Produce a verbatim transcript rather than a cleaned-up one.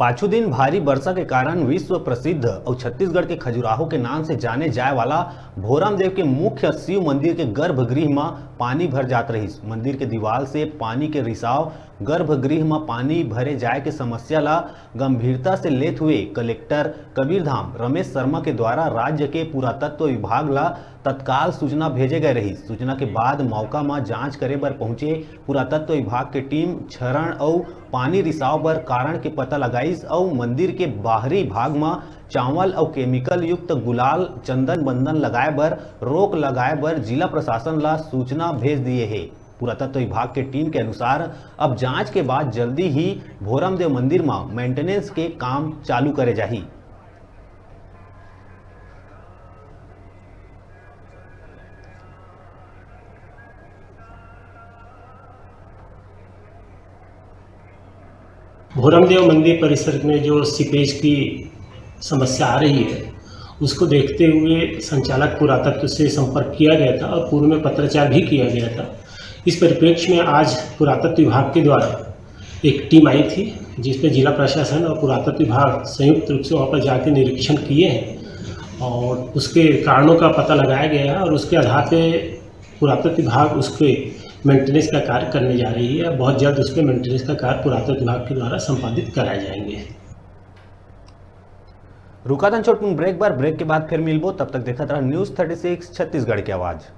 पाछू दिन भारी वर्षा के कारण विश्व प्रसिद्ध अउ छत्तीसगढ़ के खजुराहो के नाम से जाने जाए वाला भोरमदेव के मुख्य शिव मंदिर के गर्भगृह म पानी भर जात रहिस। मंदिर के दीवाल से पानी के रिसाव, गर्भगृह म पानी भरे जाए के समस्या ला गंभीरता से लेत हुए कलेक्टर कबीरधाम रमेश शर्मा के द्वारा राज्य के पुरातत्व विभाग ला तत्काल सूचना भेजे गए रहिस। सूचना के बाद मौका म जांच करे बर पहुंचे पुरातत्व विभाग के टीम क्षरण अउ पानी रिसाव बर कारण के पता लगाइस अउ मंदिर के बाहरी भाग म चावल अउ केमिकल युक्त गुलाल, चंदन बंदन लगाए बर रोक लगाए बर जिला प्रशासन ला सूचना भेज दिए हे। पुरातत्व विभाग के टीम के अनुसार अब जांच के बाद जल्दी ही भोरमदेव मंदिर म मेंटेनेंस के काम चालू करे जाही। भोरमदेव मंदिर परिसर में जो सीपेज की समस्या आ रही है, उसको देखते हुए संचालक पुरातत्व से संपर्क किया गया था और पूर्व में पत्राचार भी किया गया था। इस परिप्रेक्ष्य में आज पुरातत्व विभाग के द्वारा एक टीम आई थी, जिसमें जिला प्रशासन और पुरातत्व विभाग संयुक्त रूप से वहाँ पर जाकर निरीक्षण किए हैं और उसके कारणों का पता लगाया गया है और उसके आधार पे पुरातत्व विभाग उसके मेंटेनेंस का कार्य करने जा रही है। बहुत जल्द उसके मेंटेनेंस का कार्य पुरातत्व विभाग के द्वारा संपादित कराए जाएंगे। रुकाथन छोटकुन ब्रेक बर, ब्रेक के बाद फिर मिलबो। तब तक देखत रहा न्यूज़ थर्टी सिक्स छत्तीसगढ़ की आवाज़।